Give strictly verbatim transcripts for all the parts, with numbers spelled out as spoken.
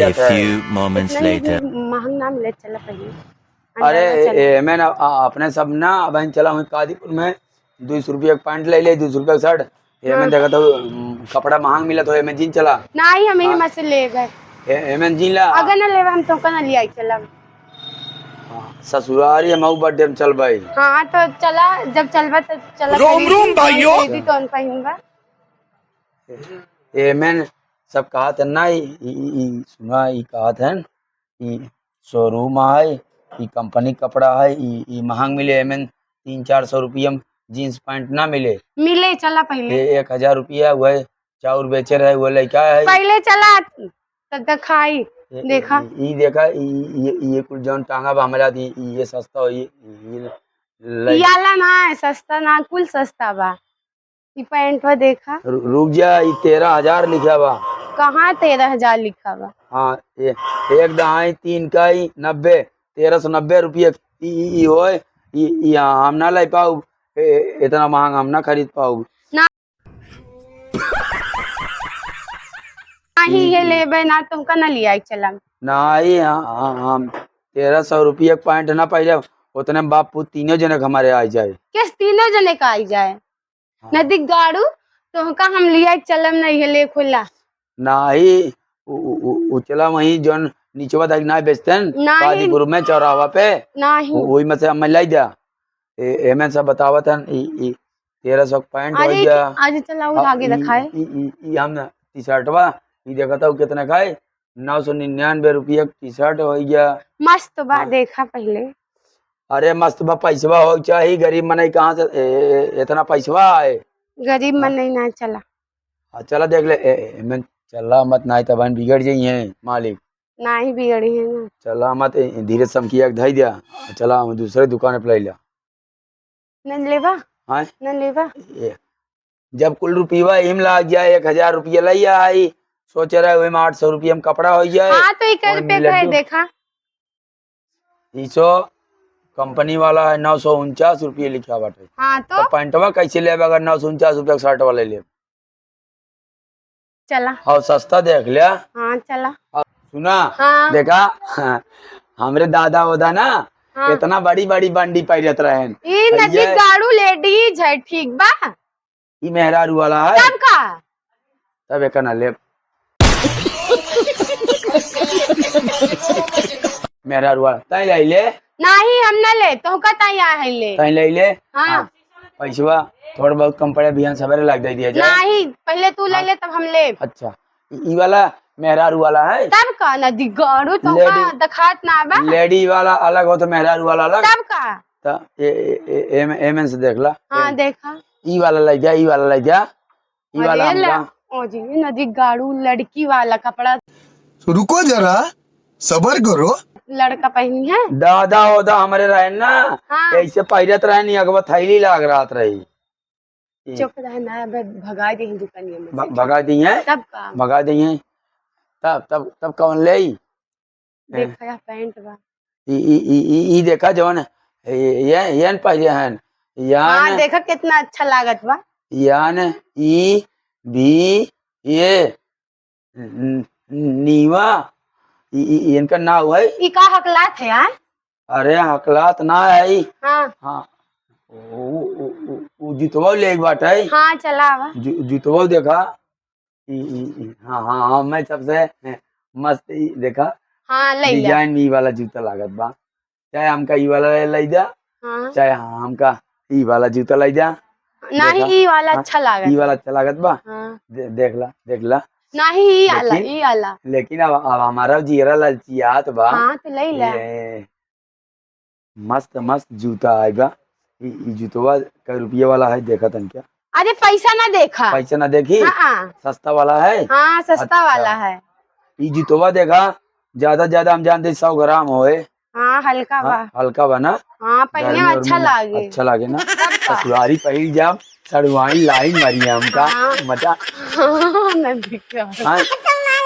A few moments इतना भी later। महंग ना मिले, चला पहले। अरे, अंदर चला। ए, मैं ना, आ, अपने सब ना, अब हम चला हुई कादीपुर में, दो सौ रुपया के पैंट ले ले, दो सौ रुपया के शर्ट। ए, मैं हाँ। देखा तो, उम, कपड़ा महंग मिला तो ए, मैं जीन चला। नहीं, हम यही हाँ। में से ले गए। ए, ए, मैं जीन ला। अगर ना लेवा, हम तोका ना लियाई चला। हाँ, ससुरारी हम बर्थडे में चल भाई। हाँ, तो चला, जब चलबा तो चला रोम करी रोम थी, भाइयों। कौन खरीदी तो उन पहिनबा। ए, मैं सब कहा था ना, ई, ई, ई, सुना, ई कहा था, ई शोरूम है, ई कंपनी कपड़ा है, ई, ई महंग मिले, एमन तीन चार सौ रुपया में जींस पैंट ना मिले। मिले, चला पहले। ए, एक हजार रुपया हुआ है, चाउर बेचे रहे, वो लइका है। पहले चला, तब तक खाई, ए, देखा। ए, ई देखा, ई, ई, ई, ये कुल जौन टांगा बा हमरा, ई, ई, ये सस्ता हो, ये, ये लइ- ई आला ना है, सस्ता ना, कुल सस्ता बा। ई पैंटवा देखा। रु-, रुक जा, ई तेरह हजार लिखा बा। कहाँ तेरह हजार लिखा बा? हाँ, ए-, एक दहाई तीन का ई नब्बे, तेरह सौ नब्बे रुपये ई, ई, ई होए, ई, ई हम ना ले पाउब, ए, इतना महंग हम ना खरीद पाउब। ना। नहीं, ये लेबे ना, तुमका ना लियाई चलम। नहीं, हाँ, हाँ, हम तेरह सौ रुपये के पैंट ना पाई जाब, उतने में बाप पूत तीनों जने के हमारे आई जाए। किस तीनों जने का आई जाए? हाँ। नदी गाड़ू, तोहका हम लिया चलम नहीं है, ले खोला। नाही, उ, उ, उ, उचला वहीं जौन निचवा तक ना बेचते हैं, नाही। कादीपुर में चौराहा पे, नाही। उ, वही में से हमें लाई द्या। ए, एमे सब बतावत हन, ई, ई तेरह सौ पैंट हो अरे, गया। आज चला, वो आ, आगे ई, दिखाए। ई, ई, ई हम टी-शर्टवा, ई देखत हो कितना का है? नौ सौ निन्यानवे रुपया टी-शर्ट हो गया। मस्त बा, हाँ। देखा पहले। अरे मस्त बा, पैसवा हो चाही, गरीब मनई कहाँ से, ए, ए, इतना पैसवा आए? गरीब हाँ। मनई ना चला। हाँ, चला देख ले, ए, ए, एमन चला मत, नाई त बहन बिगड़ जाई है मालिक। नाही बिगड़ी है ना। चला मत, ए, धीरे समकिया के धई दिया। चला हम दूसरे दुकान पे ले ला। न लेवा? हाँ? न लेवा? ए, जब कुल रुपया इम लाग जाए, एक हजार रुपया लइया आई, सोच रहे ओहिमे आठ सौ रुपया में कपड़ा हो जाए। हाँ, तो एक और रुपया मिले का है, तो देखा। ई सो कंपनी वाला है, नौ सौ उनचास रुपया लिखा बाटे। हाँ, तो? तो पैंटवा कैसे लेब अगर नौ सौ उनचास रुपया के शर्ट वाला लेब? चला। और सस्ता देख लिया। हाँ, चला। और सुना, हाँ। देखा, हाँ, हमरे दादा ओदा ना, हाँ। इतना बड़ी बड़ी बंडी पहिरत रहन। ई नदी ये गाड़ू लेडीज है, ठीक बा? ई मेहरारू वाला है। तब का? तब एका ना लेब। मेहरारू वाला। ताई लाई ले? नाही, हम ना ले। तोहका ताई आ है ले। ताई लाई ले? हाँ। हाँ। पैसवा थोड़ा बहुत कम पड़े, बिहान सवेरे लाग दे दिया जाए। नाही, पहले तू ले हाँ। ले, तब हम ले। अच्छा। ई, ई वाला मेहरारू वाला है? तब का? नदी गाड़ू तोहका लेडी-, दिखात ना बा? लेडी वाला अलग हो तो मेहरारू वाला अलग। तब का? त ए, ए, ए, एम-, एमन से देख ला। हाँ, एम-, देखा। ई वाला ले जा, ई वाला ले जा। ई वाला अरे हमका ला-, ओ जी, नदी गाड़ू लड़की वाला कपड़ा। रुको जरा, सबर करो। लड़का पहनी है। दादा ओदा हमरे रहे ना, हाँ। ऐसे पहिरत रहे नी, अगवा थैली लाग रहत रही। चुप रह ना, अब भगा दे दुकानिया में भ-, से। भगा दी है? तब का? भगा दी है। तब, तब, तब कौन लेई? हैं? देखा या पैंट बा। ई, ई, ई, ई, ई देखा जवन, ए, ये, ये न पहिरे हन। यान हाँ, देखा कितना अच्छा लागत बा। यान ई भी ये न-, न-, नीवा, ई, ई, इनका नाव है। ई का हकलात है, आय? अरे हकलात ना है। हाँ। हाँ। उ, उ, उ, उ जुतवा ले एक बात है। हाँ, चला आवा। जु-, जुतवा देखा। ई, ई, ई, हाँ, हाँ, हाँ, मैं सबसे, ए, मस्त ई देखा, हाँ, लई ला। डिजाइन में ई वाला जूता लागत बा। चाहे हमका ई वाला ले, लई जा, हाँ। चाहे हमका ई वाला जूता लई जा। नहीं, देखा? ई वाला हाँ, अच्छा लागत ई वाला बा। अच्छा लागत बा। हाँ। दे-, देख ला, देख ला। नहीं, ई आला, लेकिन, ई आला। लेकिन अब, अब हमारा जियरा ललचियात बा। हाँ, तो लई ला। ये, मस्त, मस्त जूता आए बा। ई, ई जूतवा कै रुपये वाला है, देखा तन क्या? अरे, पैसा ना देखा। पैसा ना देखी? हाँ। सस्ता वाला है? हाँ, सस्ता अच्छा। वाला है। ई जूतवा देखा, ज्यादा, ज्यादा हम जानते सौ ग्राम होए। हाँ, हल्का हाँ, बा। हल्का बा ना? हाँ, पहने गर्मी में अच्छा उर्मी में लागे। अच्छा लागे ना? तब का? ससुरारी पहिर जाम, सड़ुआइन लाइन मारिए हमका। हाँ। मजा। हाँ, ना दिक्कत। हाँ,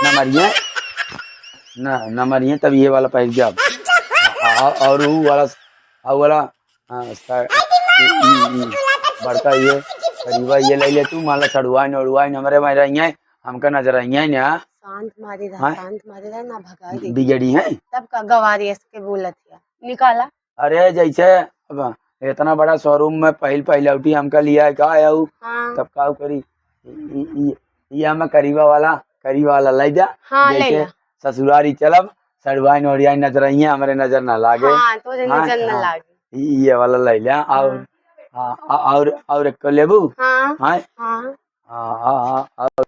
ना मारिए। ना, ना मारिए, तब ये वाला पहिर जाब। आ, आ, और ऊ वाला, आ वाला, हाँ, सा-, ई, ई, ई, बड़का ये, करीबा ये ले ले तू, मान ला सड़ुआइन, उड़ुआइन हमरे में रहिए, हमका नजर आइए ना। शांत मारे रहा, हाँ? शांत मारे रहा, ना भगा दे। बिगड़ी है? तब का गवार ऐसे के बोलत है, निकाला। अरे, जैसे अब इतना बड़ा showroom में पहिल पहिलौटी हमका लिया है, का है ऊ? हाँ। तब का करी? ई, ई, ई, ई हमें करीबा वाला, करीबा वाला लै जा। हाँ, लै जैसे जा। ससुरारी चलब, सड़ुआइन ओड़ियाइन नजर आई है, हमरे नजर ना लागे। हाँ, तोरे हाँ, नजर ना हाँ। लागे। ई, ई वाला लै जा। और, हाँ। हाँ, आ, और, और एक लेबू? हाँ। हाँ? हाँ। हाँ, हाँ, हाँ, और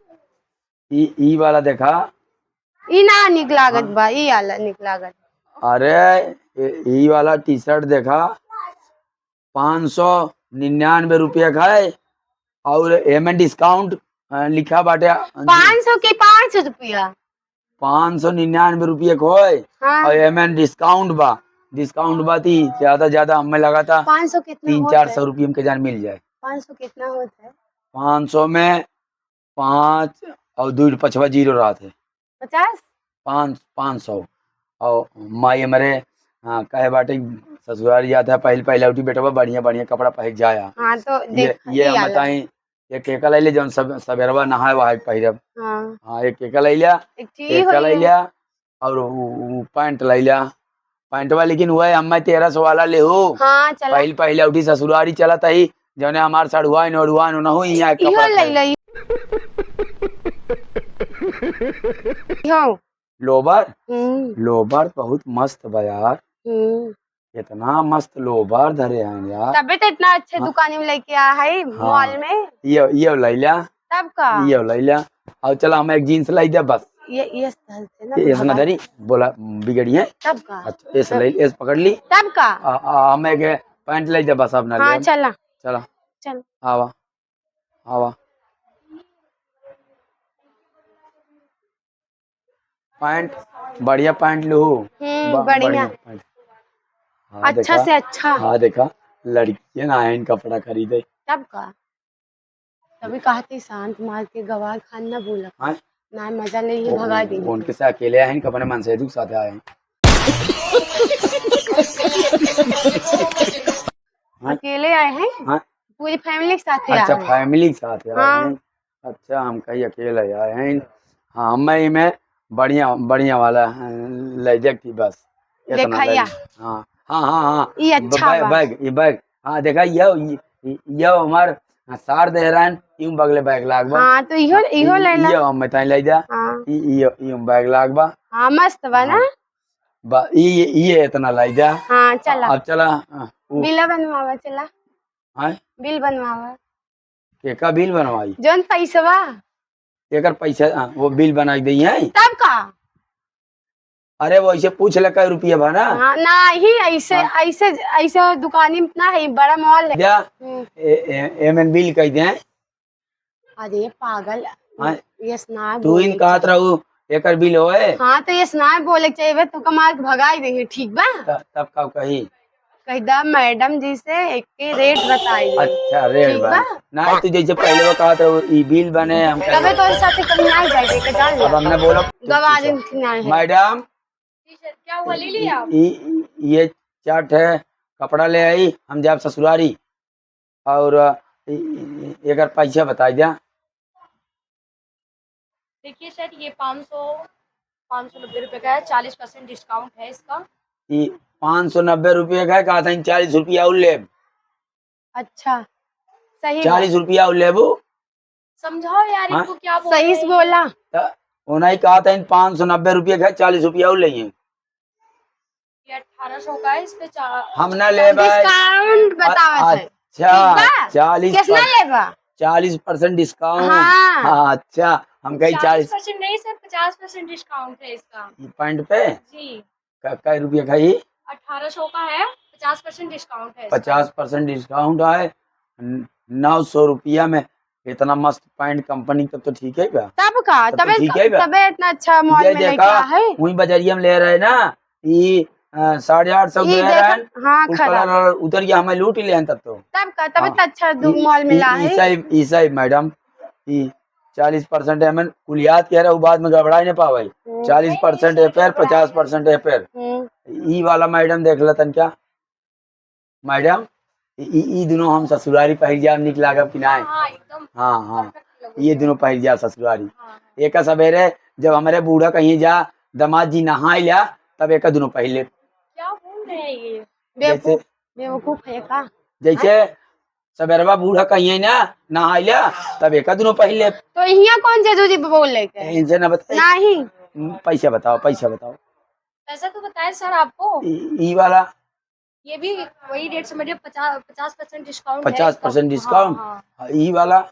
ई, ई वाला देखा। ई ना निक लागत हाँ। बा, ई वाला निक लागत। अरे, ए-, ई वाला T-shirt देखा, पाँच सौ निन्यानवे रुपया का है, और एमे discount, अ, लिखा बाटे, अ, पाँच सौ के पाँच रुपया? पाँच सौ निन्यानवे रुपया के होए, हाँ। और एमे discount बा, discount बा ती ज्यादा, ज्यादा हमें लगा था पाँच सौ कितना तीन होत चार है? सौ रुपया में के जान मिल जाए। पाँच सौ कितना होत है? पाँच सौ में पाँच और दुई पछवा zero रहत है। पचास? पाँच, पाँच सौ। और माई हमरे, हाँ, कहे बाटे, ससुरारी जात है, पहिल पहिलौटी बेटवा, बढ़िया, बढ़िया कपड़ा पहिर जाया। हाँ, तो ये, देख, ये ये हम वाला। बताई, एक एका लै ले, जौन सब, सबेरवा नहाए वहाए के पहिरब। हाँ। हाँ, एक एका लै लिया, एक ठीक एका होई लै है। लिया, और उ, उ pant लै लिया। पैंटवा लेकिन वह हमें तेरह सौ वाला लेहू। हाँ, चला। पहिल पहिलौटी ससुरारी चलत ही, जौने हमार सड़ुआइन ओड़ुआइन ओनहु यहाँ इहो कपड़ा लै खरीद। लई। इहो। Lower? हम्म। Lower बहुत मस्त बा यार। हम्म। इतना मस्त lower धरे हैं यार। तबे तो इतना अच्छे हाँ। दुकान में लेके आ है हाँ। Mall में। ये, ये लै लिया। तब का? ये लै लिया। और चला, हमें एक jeans लै दे बस। ये, ये धरते ना ये, ये ना बाबा। धरी, बोला, बिगड़ी है। तब का? अच्छा, ऐसे तब लै, ऐसे पकड़ ली। तब का? आ, आ, हमें एक pant लै दे बस, अब ना हाँ, ले। चला। चला। चल। आवा, आवा। Pant, बढ़िया pant लू। हम्म, ब-, बढ़िया। बढ़िया pant। हाँ, अच्छा देखा। से अच्छा। हाँ, देखा, लड़कियन आयन कपड़ा खरीदे। तब का? तभी कहती शांत मार के गवार खान ना बोला। हाँ? ना मजा ले ही वो, भगा वो, देंगे। उनके से अकेले आए हैं कि अपने मनसेधु के साथ आए हैं? हाँ? अकेले आए हैं? हाँ? पूरी family के साथ ही अच्छा, आए हैं। Family के साथ आए हाँ। हैं। अच्छा, हम कही अकेले आए हैं। हाँ, मैं इमे बढ़िया, बढ़िया वाला, अ, लै जाती बस। इतना देखा लै या। जा। हाँ, हाँ, हाँ, हाँ। ई अच्छा ब-, bag, बा। Bag, ई bag। हाँ, देखा, ये, ये, ये हमार सार दे रहन, यूं बगले bag लाग बा। हाँ, तो इहो, हाँ, इहो ई, लै ला। ये हम बताई लै जा। हाँ। ई, ई, ई bag लाग बा। हाँ, मस्त बा ना? हाँ। बा, ई, ई इतना लै जा। हाँ, चला। अब चला, हाँ, उ बिल बनवावा, चला। हाँ? बिल बनवावा। केका बिल बनवाई? जौन पैसवा। एकर पैसा, हाँ, वो बिल बनाई दे हैं। तब का? अरे, वो ऐसे पूछ ले, कै रुपया बा ना? हाँ, नाही, ऐसे, हाँ। ऐसे, ऐसे दुकानी में ना है, बड़ा mall है। जा, हम्म। ए, ए, एमन बिल कह दे। अरे, पागल, हाँ। ये सुना तू इन बोले कहत के। रहू, एकर बिल होए? हाँ, तो ये सुना बोले के चाहिए, तू कमाल के भगाई देंगे, ठीक बा? त-, तब का कही? कह दा मैडम जी से एक के rate बताई। अच्छा, rate ठीक बा। बा? ना, तू जैसे पहले वो कहत रहो, ई बिल बने, हम तबे तो साथे कहीं ना जाए, के जान अब हमने बोला, गवा दिन की ना है। मैडम, जी सर, क्या हुआ, ले लिया आप? ई, ई, ये चार ठे कपड़ा ले आई, हम जाब ससुरारी। और, ई, ई, एकर पैसा बताई द्या। देखिए सर, ये पाँच सौ, पाँच सौ नब्बे रुपये का है, चालीस percent discount है इसका। ई पाँच सौ नब्बे रुपये का है, कहत हैं चालीस रुपया और लेब। अच्छा, सही बात। चालीस रुपया और लेबू? समझाओ यार, हाँ? इनको क्या बोल रहे हैं? सही से बोला। त उन्हें कहत हैं पाँच सौ नब्बे रुपये का है, चालीस रुपया और लेंगे। ये अठारह सौ का है, इस पे चा-, हम ना लेबे। Discount बतावत है। अच्छा, ठीक बा? चालीस कितना लेबा? चालीस percent discount। हाँ। हाँ, अच्छा, हम कहीं चालीस चालीस percent नहीं सर, पचास percent discount है इसका। ये pant पे? जी। क-, कै रुपया का ही? अठारह सौ का है, पचास percent discount है इसका। पचास percent discount है, न-, नौ सौ रुपया में इतना मस्त pant company, तब तो ठीक है बा। तब का? तब तो तबे, ठीक है बा। तबे इतना अच्छा mall ये में लेके देखा, आ है। वहीं बजरिया में ले रहे ना, ई, अ, साढ़े आठ सौ ई दे देखा, रहे हैं, हाँ, ऊपर खराब। वाला उतर गया, हमें लूट ही ले हैं तब तो। तब का? तबे हाँ। तो अच्छा दू-, ई, mall में ई, ला ई है। सही, ई सही मैडम, ई चालीस percent है, मैं कुलियात कह रहा हूँ, बाद में गड़बड़ा ही ना पावे। हम्म। चालीस percent है पेर, पचास percent है पेर। हम्म। ई वाला मैडम देख लेतन क्या? मैडम, ई, ई, ई दुनो हम ससुरारी पहिर जाब, निक लागब कि नाय? हाँ, हाँ, एकदम हाँ, हाँ। Perfect लगो। ये दुनो पहिर जाब ससुरारी। हाँ, हाँ। एक सवेरे जब हमरे बूढ़ा कहिहैं जा, "दमाद जी नहाइ ल्या," तब एका दुनो पहिर लेब। क्या बोल रहे हैं ये? जैसे बेवकूफ, बेवकूफ है का? जैसे सबेरवा बूढ़ा कहिहैं ना, "नहाइ ल्या," तब एका दुनो पहिर लेब। तो इहाँ कौन जजू जी बोल लेके? इनसे ना बताई। नहीं। पैसा बताओ, पैसा बताओ। पैसा तो बताए सर आपको। ई, ई वाला? ये भी वही रेट समझिए, पचास, पचास परसेंट डिस्काउंट है। पचास परसेंट हाँ, डिस्काउंट? हाँ। हाँ, ई वाला?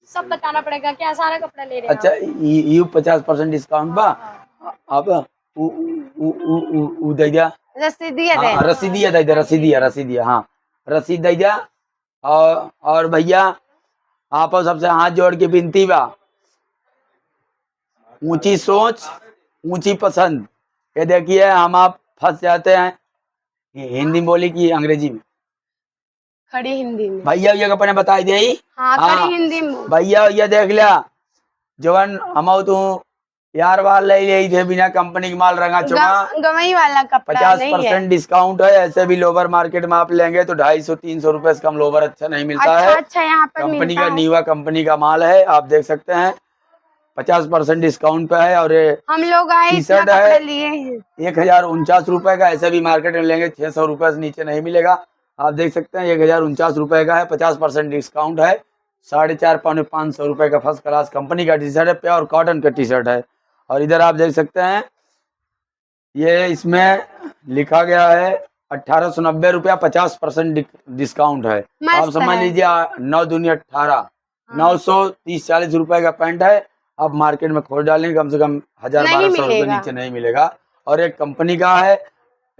सब बताना पड़ेगा क्या? सारा कपड़ा ले रहे हैं अच्छा, आप? ई, ई पचास परसेंट डिस्काउंट बा? हाँ, हाँ। अब उ, उ, उ, उ, उ दे दिया। रसीदिया दे हाँ, दे। रसीदिया दे दे, रसीदिया, रसीदिया, हाँ। रसीद दे दिया। और, और भैया, आप सबसे हाथ जोड़ के विनती बा, ऊंची सोच, ऊंची पसंद। ये देखिए, हम आप फंस जाते हैं। ये हिंदी में बोली कि अंग्रेजी में? खड़ी हिंदी में। भैया, ये अपने बताई दे। हाँ, हाँ। खड़ी हिंदी में बोल। भैया, ये देख लिया, जवन हम तू यार वार ले ले थे बिना कंपनी के माल रंगा चुंगा। ग-, गवई वाला कपड़ा पचास परसेंट नहीं है। डिस्काउंट है। ऐसे भी लोअर मार्केट में आप लेंगे तो ढाई सौ, तीन सौ रुपए से कम लोअर अच्छा नहीं मिलता अच्छा, है। अच्छा, यहाँ पर कंपनी मिलता का है। नीवा कंपनी का माल है, आप देख सकते हैं, पचास परसेंट डिस्काउंट पे है। और ये हम लोग आए, इतना टी-शर्ट है, कपड़ा लिए हैं। एक हजार उनचास रुपए का, ऐसे भी मार्केट में लेंगे, छह सौ रुपए से नीचे नहीं मिलेगा। आप देख सकते हैं, एक हजार उनचास रुपए का है, पचास परसेंट डिस्काउंट है। साढ़े चार, पौने पाँच सौ रुपए का फर्स्ट क्लास कंपनी का टी शर्ट है, प्योर कॉटन का टी शर्ट है। और इधर आप देख सकते हैं, ये इसमें लिखा गया है अठारह सौ नब्बे रुपया, पचास परसेंट डि-, डिस्काउंट है। तो आप मस्त समझ है। लीजिए, आ, नौ दूनी अठारह, हाँ। नौ सौ तीस चालीस रुपए का पैंट है। आप मार्केट में खोज डालेंगे, कम से कम हजार नहीं बारह सौ रुपए मिलेगा। नीचे नहीं मिलेगा। और एक कंपनी का है,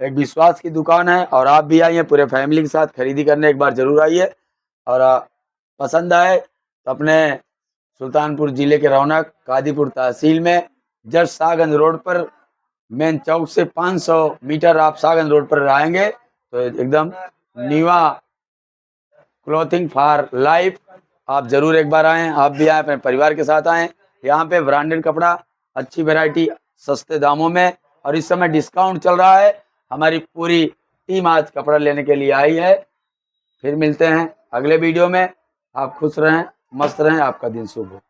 एक विश्वास की दुकान है, और आप भी आइए पूरे फैमिली के साथ खरीदी करने, एक बार जरूर आइए। और, आ, पसंद आए तो अपने सुल्तानपुर जिले के रौनक कादीपुर तहसील में जस्ट शाहगंज रोड पर, मेन चौक से पाँच सौ मीटर आप शाहगंज रोड पर आएंगे तो एकदम नीवा क्लॉथिंग फॉर लाइफ। आप जरूर एक बार आएं, आप भी आएं, अपने परिवार के साथ आएं। यहाँ पे ब्रांडेड कपड़ा, अच्छी वैरायटी, सस्ते दामों में, और इस समय डिस्काउंट चल रहा है। हमारी पूरी टीम आज कपड़ा लेने के लिए आई है। फिर मिलते हैं अगले वीडियो में। आप खुश रहें, मस्त रहें, आपका दिन शुभ हो।